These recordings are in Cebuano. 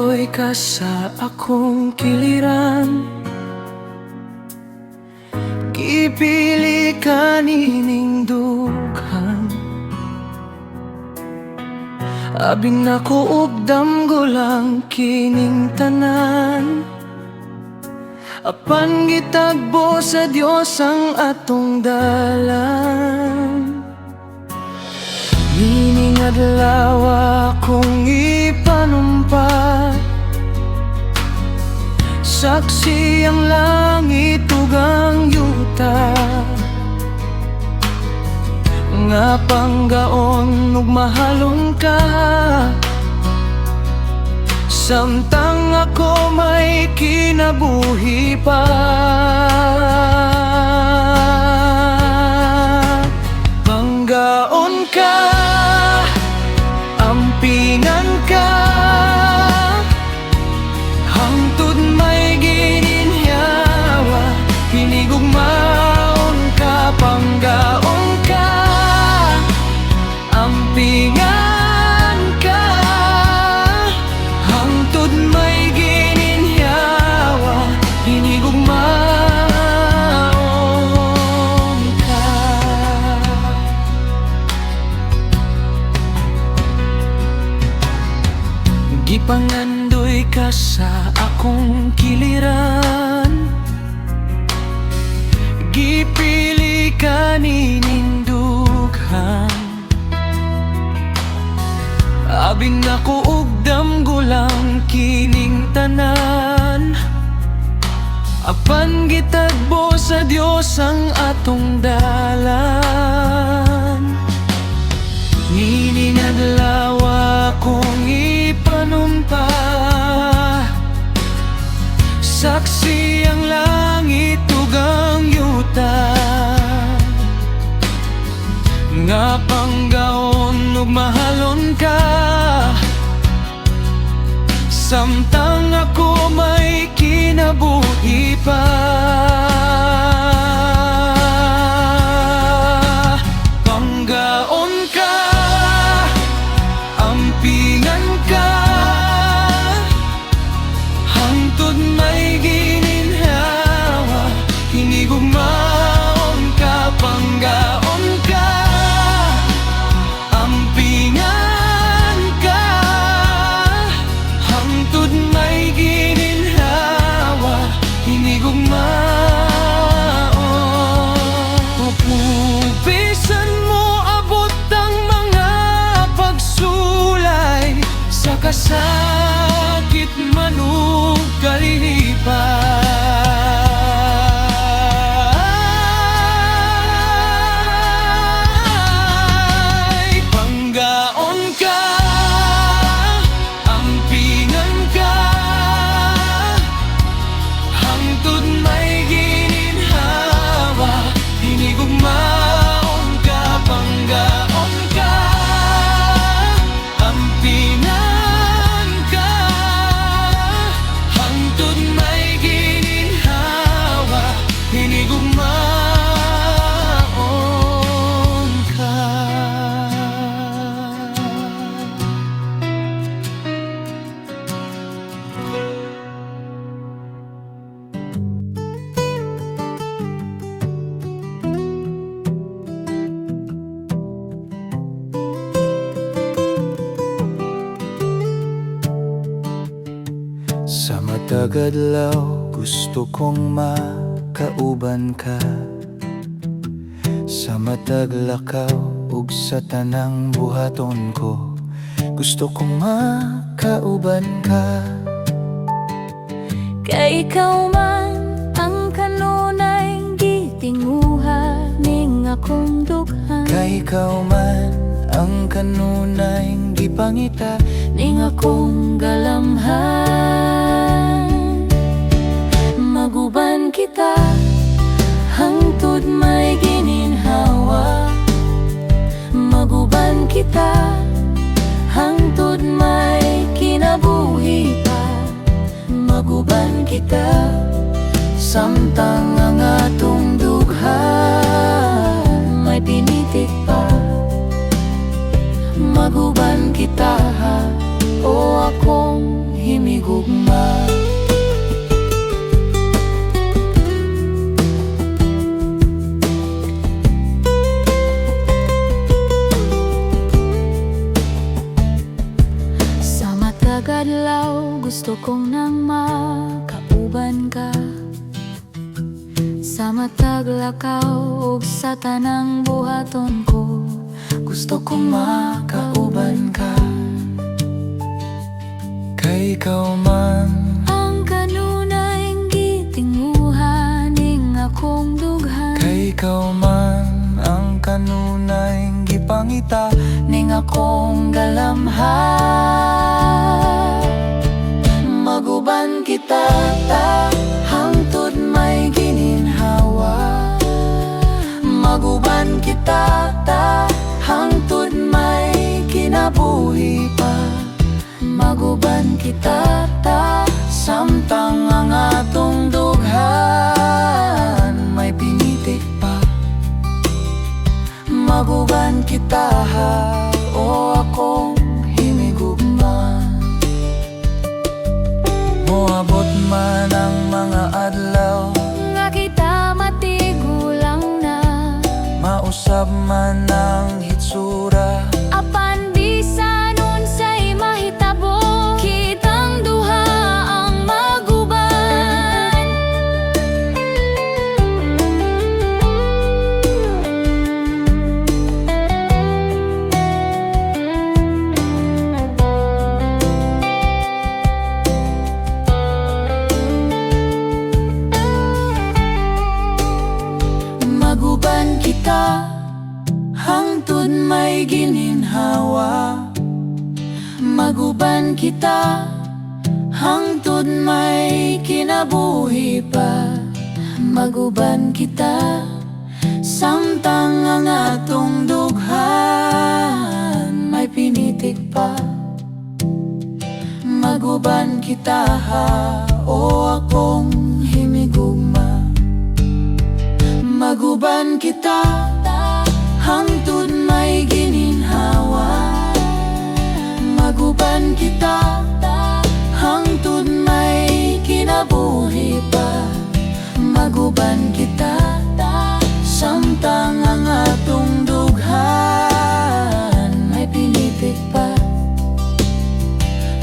Gipangandoy ka sa akong kiliran. Gipili ka nining dughan. Abi nako ug damgo lang kining tanan, apan gitagbo sa Dios ang atong dalan. Nining adlaw akong ipanumpa, saksi ang langit ug ang yuta, nga panggaon ug mahalon ka samtang ako may kinabuhi pa. Panggaon ka, ampingan ka, hangtod may gininhawa. Hinigugmaon ka. Panggaon ka, ampingan ka, hangtod may gininhawa. Hinigugmaon ka. Gipangandoy ka sa akong kiliran. Gipili ka nining dughan. Abi nako ug damgo lang kining tanan, apan gitagbo sa Dios ang atong dalan. Nining adlaw akong ipanumpa, saksi ang langit ug ang yuta, nga panggaon ug mahalon ka samtang ako may kinabuhi pa. Panggaon ka, ampingan ka, hangtod may gininhawa. Hinigugmaon ka. Panggaon ka, ampingan ka, hangtod may gininhawa. Hinigugmaon. Bisan mo abot ang mga pagsulay, sa kasakit man ug kalipay. Panggaon ka, ampingan ka, hangtod may gininhawa. Hinigugmaon ka. Panggaon ka, ampingan ka, hangtod may gininhawa. Hinigugmaon ka. Sa matag adlaw gusto kong makauban ka, sa matag lakaw ug sa tanang buhaton ko. Gusto kong makauban ka. Kay ikaw man ang kanunay gitinguha ning akong dughan. Kay ikaw man ang kanunay gipangita ning akong galamhan. Maguban kita hangtod may gininhawa. Maguban kita hangtod may kinabuhi pa. Maguban kita samtang ang atong dughan may pinitik pa. Maguban kita, o akong himiguan. Gusto kong nang makauban ka sa matag lakaw ug sa tanang buhaton ko. Gusto kong makauban ka, kay ikaw man ang kanunay gitinguha ning akong dughan. Kay ikaw man ang kanunay gipangita ning akong galamhan. Maguban kita ta hangtod may gininhawa. Maguban kita ta hangtod may kinabuhi pa. Maguban kita ta samtang ang atong dughan may pinitik pa. Maguban kita ha, o akong himigugma. Moabot man ang mga adlaw nga kita matigulang na, mausab man ang hitsura, apan bisan unsay mahitabo, kitang duha ang maguban. Maguban kita hangtod may gininhawa. Maguban kita hangtod may kinabuhi pa. Maguban kita samtang ang atong dughan may pinitik pa. Maguban kita ha, o akong himigugma. Maguban kita hangtod may gininhawa. Maguban kita hangtod may kinabuhi pa. Maguban kita samtang ang atong dughan may pinitik pa.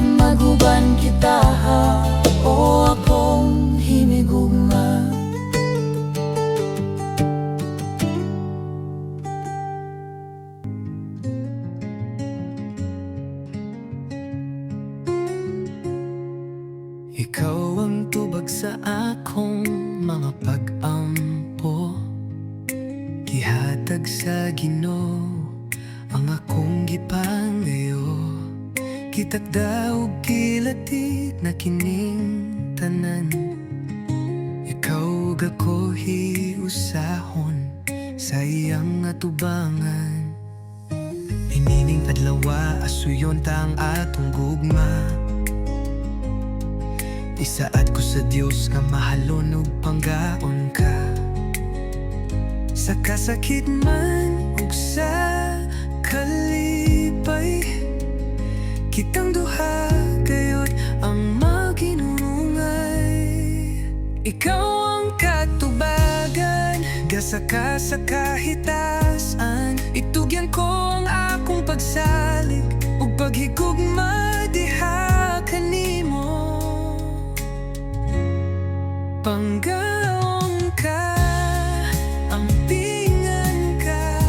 Maguban kita ha, o akong himigugma. Ikaw ang tubag sa akong mga pag-ampo. Gihatag sa Ginoo ang akong gipangayo. Gitakda og gilatid na kining tanan. Ikaw ug ako hiusahon sa iyang atubangan. Inining adlawa asuyon ta ang atong gugma. Isaad ko sa Dios nga mahalon ug panggaon ka. Sa kasakit man ug sa kalipay, kitang duha gayod ang maginungay. Ikaw ang katubagan, gasa ka sa kahitasan. Itugyan ko ang akong pagsalig ug paghigugma diha kanimo. Panggaon ka, ampingan ka,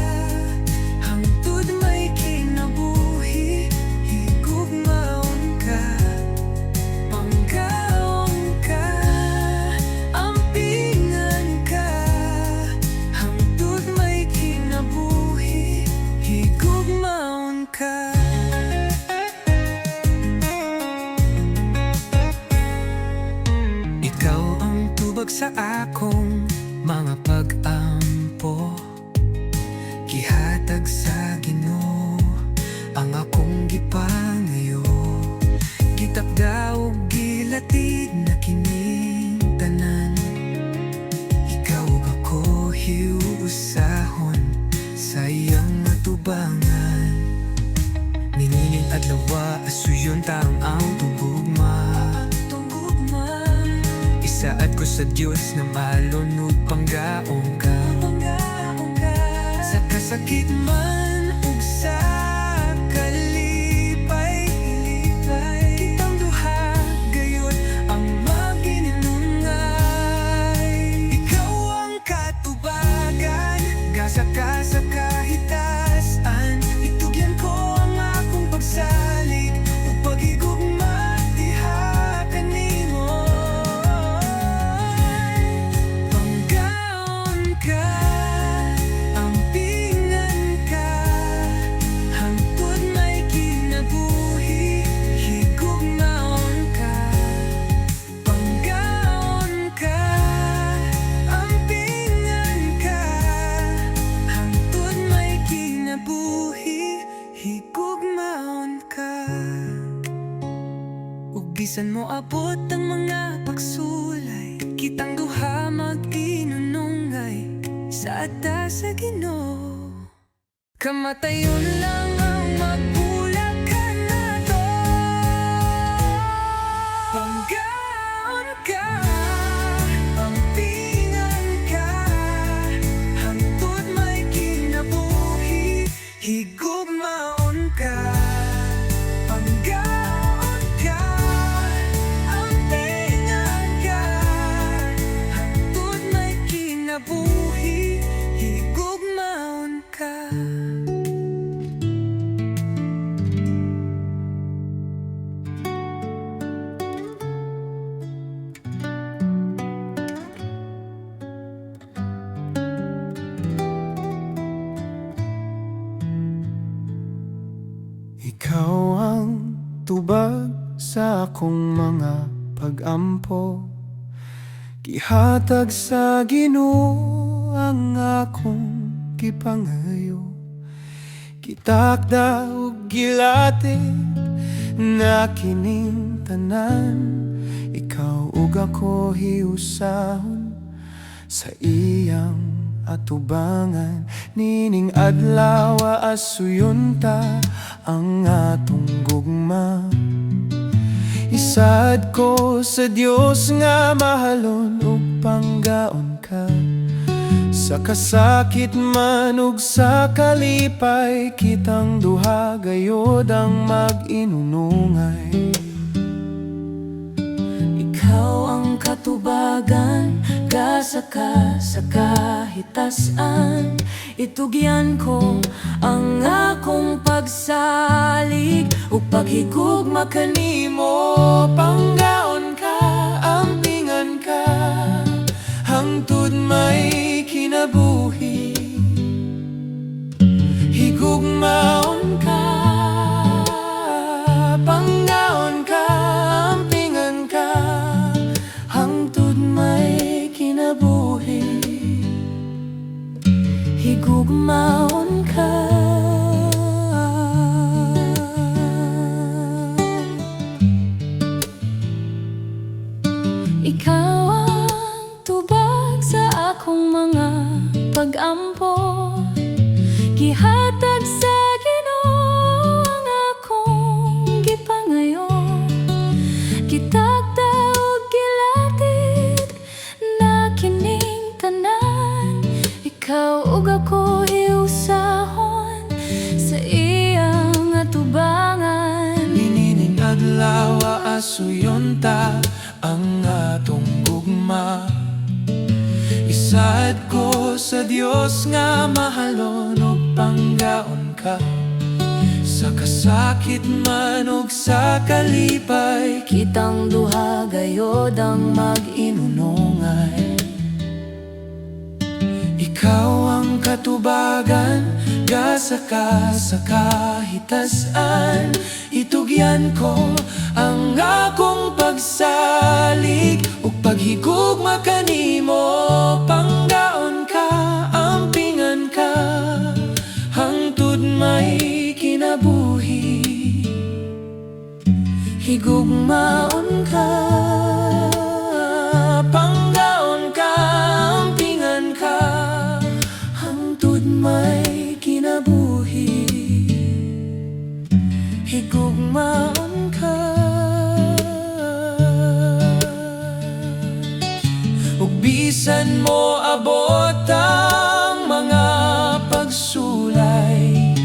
hangtod may kinabuhi, higugmaon ka. Panggaon ka, ampingan ka, hangtod may kinabuhi, higugmaon ka. Ikaw ang tubag sa akong mga pag-ampo. Gihatag sa Ginoo ang akong gipangayo. Gitakda og gilatid na kining tanan. Ikaw ug ako hiusahon sa iyang atubangan. Niining adlawa asuyon ta ang atong gugma. Isaad ko sa Dios na mahalon ug panggaon ka. Sa kasakit man ug sa kalipay, kitang duha Bisan mo abot ang mga pagsulay, kitang duha mag-inunungay saad ta sa Ginoo. Kamatayon lang ang magbulag kanato. Panggaon ka, ampingan ka, hangtod may kinabuhi, higugmaon ka. Panggaon ka, ampingan ka, hangtod may kinabuhi, higugmaon ka. Ikaw ang tubag sa akong mga pagampo. Gihatag sa Ginoo ang akong gipangayo. Gitakda ug gilatid na kining tanan, ikaw ug ako hiusahon sa iyang atubangan. Nining adlaw, asuyon ta ang atong gugma. Isaad ko sa Dios nga mahalon ug panggaon ka. Sa kasakit man ug sa kalipay, kitang duha gayod ang mag-inunungay. Ikaw ang katubagan, gasa ka sa kahitasan. Itugyan ko ang akong pagsalig ug paghigugma kanimo. Panggaon ka, ampingan ka, hangtod may kinabuhi, higugmaon ka. Panggaon ka, ampingan ka, hangtod may kinabuhi, higugmaon ka. Ikaw ang tubag sa akong mga pagampo. Gihatag sa Ginoo ang akong gipangayo. Gitakda ug gilatid na kining tanan, ikaw ug ako hiusahon sa iyang atubangan. Niining adlaw, asuyon ta ang atong gugma. Isaad ko sa Dios nga mahalon ug panggaon ka. Sa kasakit man ug sa kalipay, kitang duha gayod ang mag-inunungay. Ikaw ang katubagan, gasa ka sa kahitasan. Itugyan ko ang akong pagsalig ug paghigugma kanimo. Panggaon ka, ampingan ka, hangtod may kinabuhi, higugmaon ka. Panggaon ka, ampingan ka, hangtod may kinabuhi, higugmaon ka. Ug bisan mo abot ang mga pagsulay,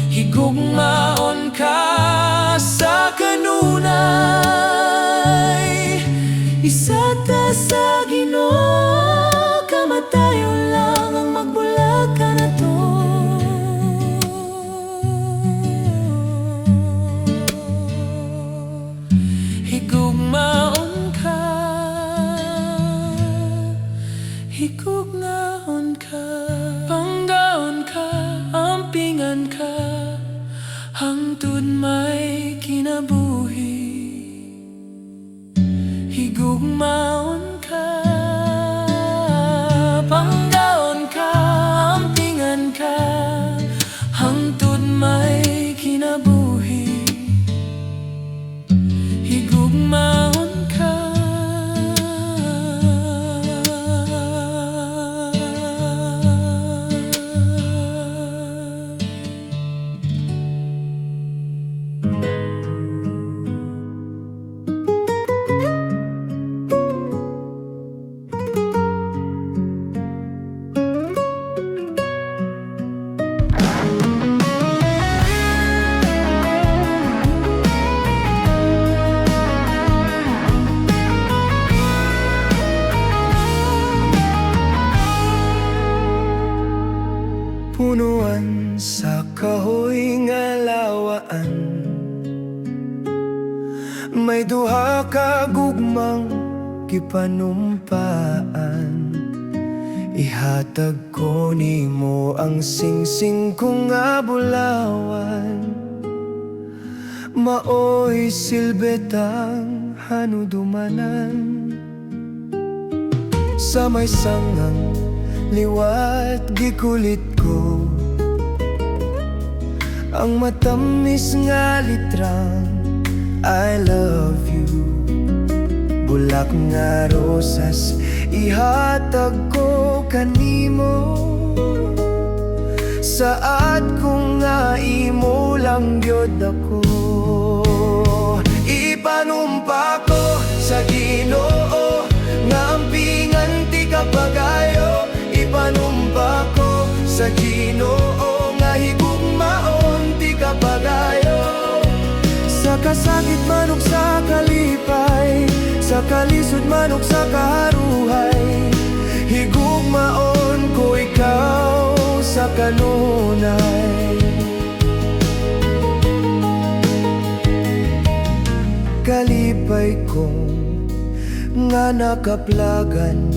higugmaon ka sa kanunay. Isaad ta sa Ginoo, kamatayon lang ang magbulag kanato. Higugmaon ka, higugmaon ka. Panggaon ka, ampingan ka, hangtod may kinabuhi, higugmaon ka. Panggaon ka, ampingan ka, hangtod may kinabuhi, higugmaon. Ka gugmang gipanumpaan. Ihatag ko nimo ang singsing ko nga bulawan. Maoy silbetang hanudumanan. Sa may sangang liwat gikulit ko ang matamis nga litrang "I love you". Bulak nga rosas ihatag ko kanimo. Saad ko nga imo lang gyud ako. Ipanumpa ko sa Ginoo nga ampingan ti ka pagayo. Ipanumpa ko sa Ginoo nga higugmaon ti ka pagayo. Sa kasakit man ug sa kalipay, sa kalisod man ug sa kaharuhay, higugmaon ko ikaw sa kanunay. Kalipay kong nga nakaplagan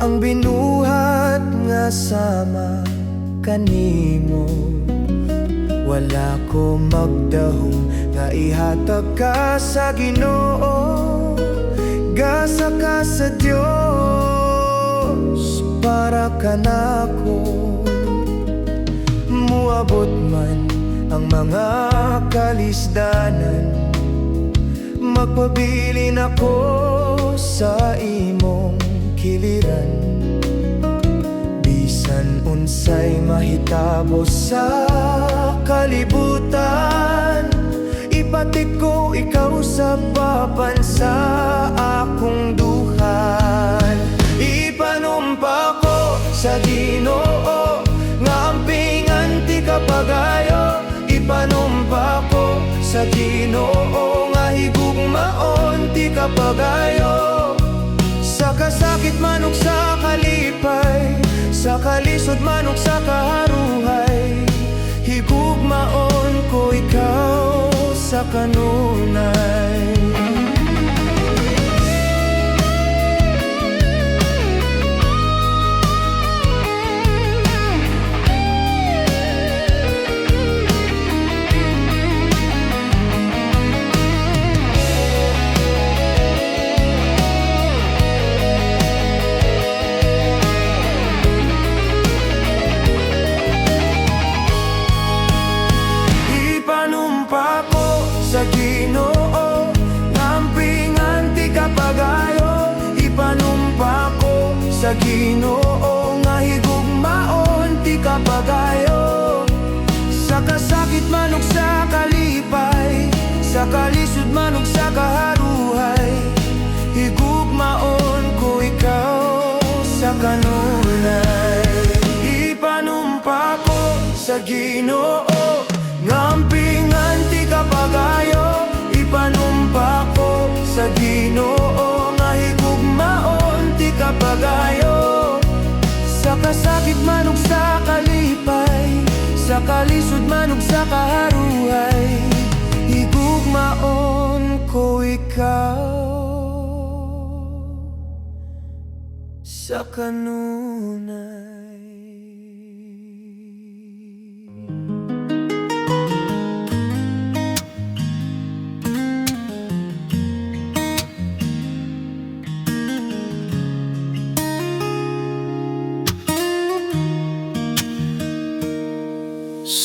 ang binuhat nga sama kanimo. Wala ko magdahom nga ihatag ka sa Ginoo. Gasa ka sa Dios para kanako. Muabot man ang mga kalisdanan, magpabilin ako sa imong kiliran. Bisan unsay mahitabo sa kalibutan, Ipatik ko ikaw sa papan sa akong duhan. Ipanumpa ko sa Ginoo nga ampingan ti ka pagayo. Ipanumpa ko sa Ginoo nga higugmaon ti ka pagayo. Sa kasakit man ug sa kalipay, sa kalisod man ug sa kaharuhay, higugmaon ko ikaw sa kanunay. Ipanumpa ko sa Ginoo nga ampingan ti ka pagayo. Ipanumpa ko sa Ginoo nga higugmaon ti ka pagayo. Sa kasakit man ug sa kalipay, sa kalisod man ug sa kaharuhay, higugmaon ko ikaw sa kanunay. Ipanumpa ko sa Ginoo nga ampingan ti ka pagayo. Ipanumpa ko sa Ginoo nga higugmaon ti ka pagayo. Sa kasakit man ug sa kalipay, sa kalisod man ug sa kaharuhay, higugmaon ko ikaw sa kanunay.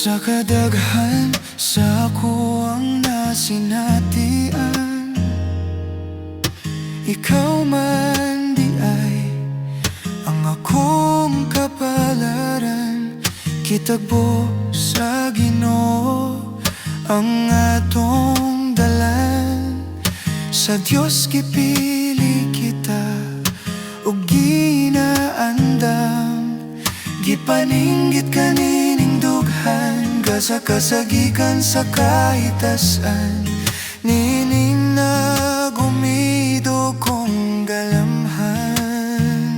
Sa kadaghan sa akoang nasinatian, ikaw man di ay ang akong kapalaran. Kitagbo sa Ginoo ang atong dalan. Sa Dios gipili kita ug ginaandam. Gipaninggit kanining dughan, gasa kasagikan sa kahitasan. Nining nagumido kong galamhan.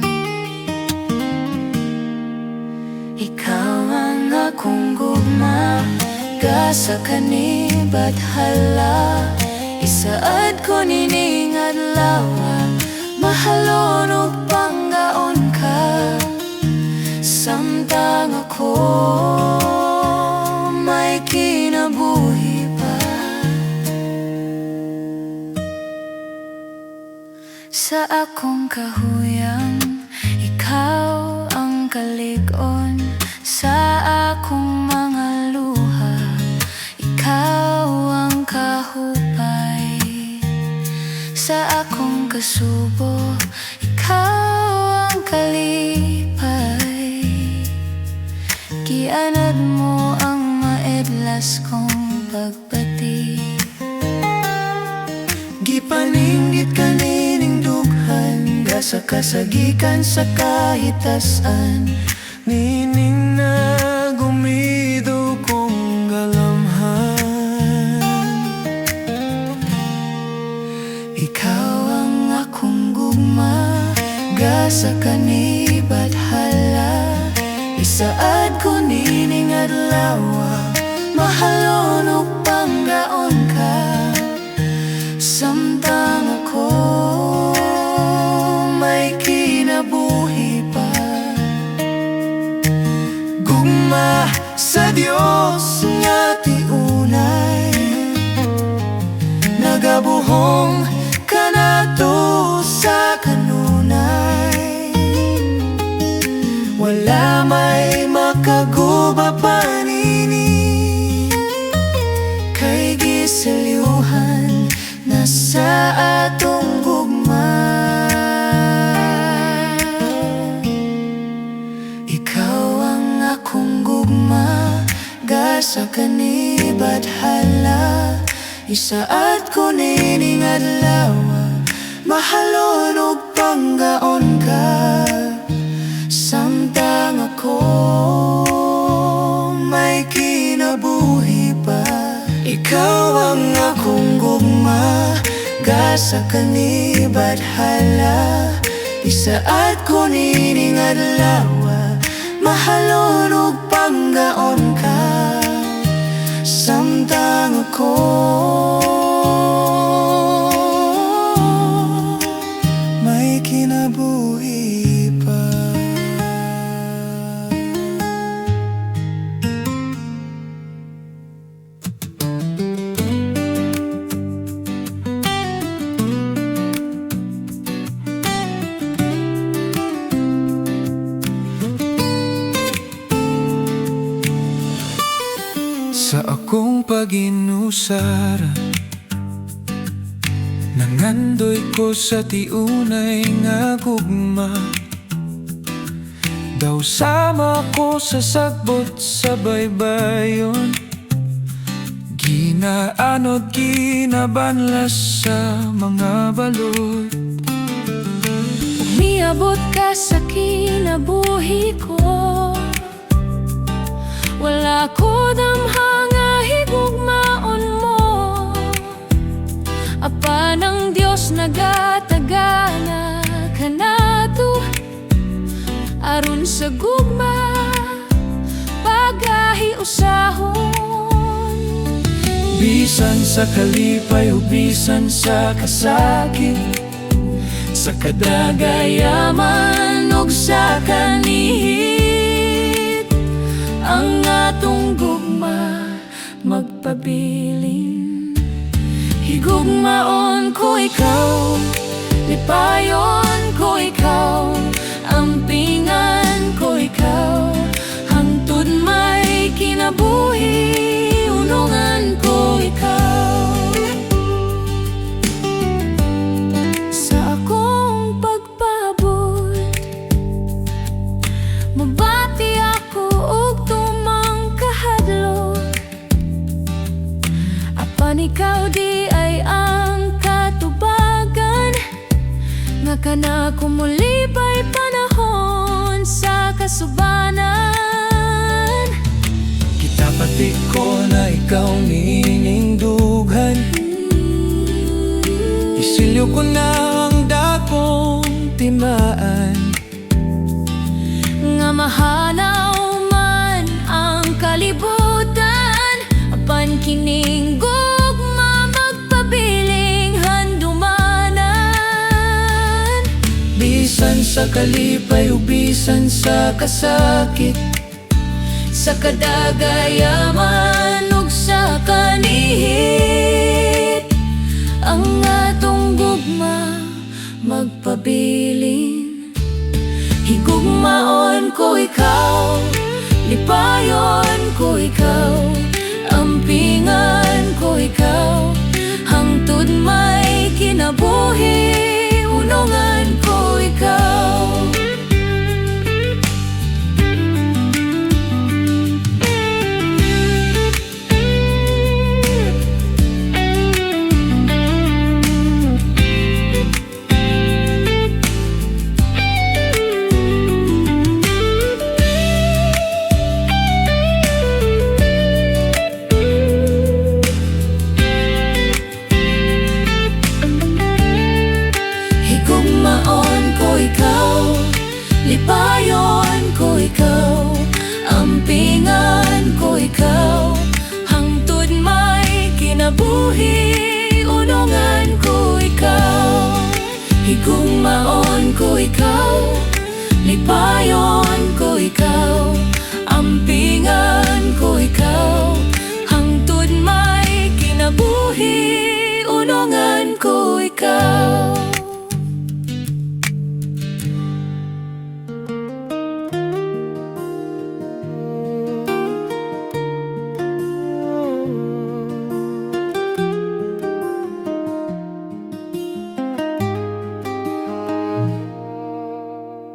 Ikaw ang akong gugma, gasa kanibathala. Isaad ko nining adlaw, mahalon ug panggaon ka samtang ako may kinabuhi pa. Sa akong kahuyang, ikaw ang kalig-on. Sa akong mga luha, ikaw ang kahupay. Sa akong kasubo, ikaw ang kalipay. Gianad mo ang maedlas kong pagbati. Gipaninggit ka nining dughan, gasa ka sa gikan sa kahitasan. Nining nagumido kong galamhan. Ikaw ang akong gugma, gasa ka ni Bathala. Isaad ko nining adlaw, mahalon ug panggaon ka samtang ako may kinabuhi pa. Gugma sa Dios nga tiunay, nagabuhong kanato sa kanunay. Wala may makaguba pa nini, kay giselyuhan na sa atong gugma. Ikaw ang akong gugma, gasa ka ni Bathala. Isaad ko nining adlaw, mahalon ug panggaon ka samtang ako may kinabuhi pa. Ikaw ang akong gugma, gasa ka ni Bathala. Isaad ko nining adlaw, mahalon ug panggaon ka samtang ako may kinabuhi pa. Sa akong paginusara, nangandoy ko sa tiunay nga gugma. Daw sama ko sa sagbot sa baybayon, ginaanod, ginabanlas sa mga balot. Umiabot ka sa kinabuhi ko, wala ko damha nga higugmaon mo. Apan ang Dios nagatagana kanato aron sa gugma pagahi usahon. Bisan sa kalipay o bisan sa kasakit, sa Kagayaman ug sa kanihit, ang atong gugma magpabilin. Higugmaon ko ikaw, lipayon ko ikaw, ampingan ko ikaw, hangtod may kinabuhi, unungan ko ikaw. Sa akong pagpaabot, mabati ako og tumang kahadlok, apan ikaw diay ang katubagan nga kanako molipay panahon sa kasubanan. Gitapati ko na ikaw niining dughan. Isilyo ko na ang dakong timaan nga mahanaw man ang kalibutan, apan kining gugma magpabilin. Sa kalipay ug bisan sa kasakit, sa kadagayaman ug sa kanihit, ang atong gugma magpabilin. Higugmaon ko ikaw, lipayon ko ikaw, ampingan ko ikaw, hangtod may kinabuhi, unongan ko ikaw. Higugmaon ko ikaw, lipayon ko ikaw, ampingan ko ikaw, hangtod may kinabuhi, unongan ko ikaw. Higugmaon ko ikaw, lipayon ko ikaw, ampingan ko ikaw, hangtod may kinabuhi, unongan ko ikaw.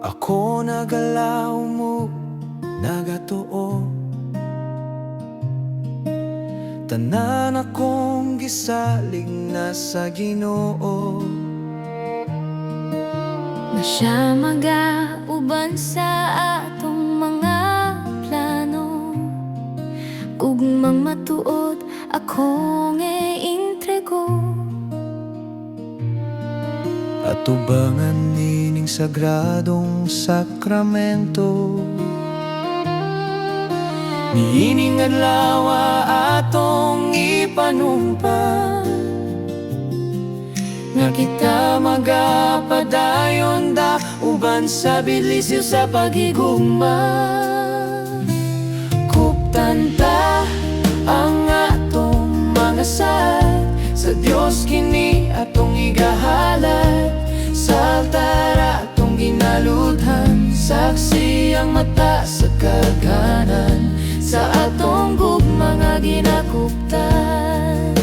Ako nagalaom ug nagatuo, tanan akong gisalig na sa Ginoo. Na siya magauban sa atong mga plano. Gugmang matuod akong iintrego. Atubangan nining sagradong sakramento, niining adlaw atong ipanumpa nga kita magapadayon da uban sa bidlisiw sa paghigugma. Kuptan ta ang atong mga sad, sa Dios kini atong igahalad. Sa altar atong ginaludhan, saksi ang mata sa kadaghanan sa atong gugma nga ginakuptan.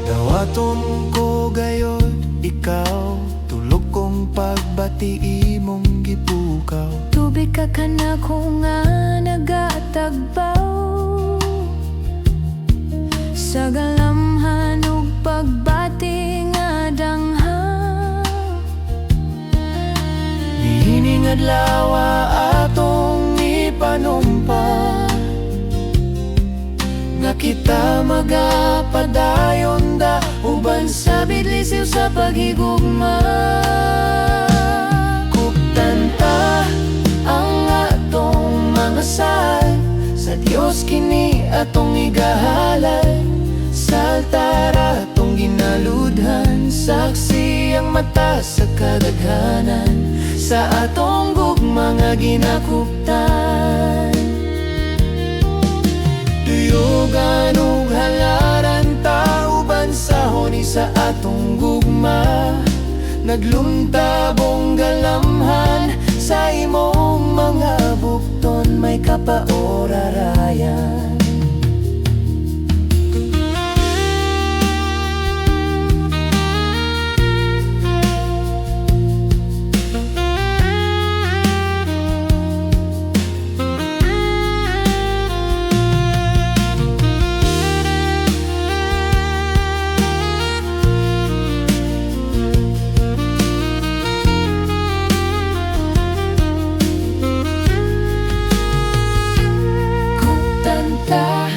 Dawaton ko gayod ikaw, tulok kong pagbati imong gipukaw. Tubig ka kanako nga nagatagbaw sa galamhan ug pagbati nga danghaw. Niining adlaw atong ipanumpa nga kita magapadayon da uban sa bidlisiw sa paghigugma. Kuptan ta ang atong mga sad, sa Dios kini atong igahalad. Sa altar atong ginaludhan, saksi ang mata sa kadaghanan sa atong gugma nga ginakuptan. Duyugan ug halaran ta uban sa huni sa atong gugma. Nagluntabong galamhan sa imong mga bukton, may kapaorarayan. Kuptan ta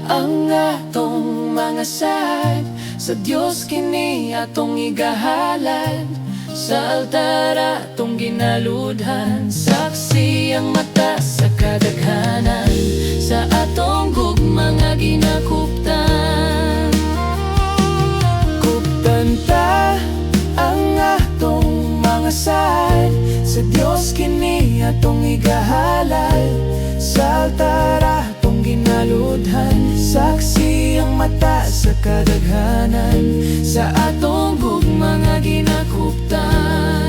ang atong mga sad, sa Dios kini atong igahalad. Sa altar atong ginaludhan, saksi ang mata sa kadaghanan sa atong gugma nga ginakuptan. atong igahalal. Sa altar atong ginaludhan. Saksi ang mata sa kadaghanan sa atong gugma nga ginakuptan.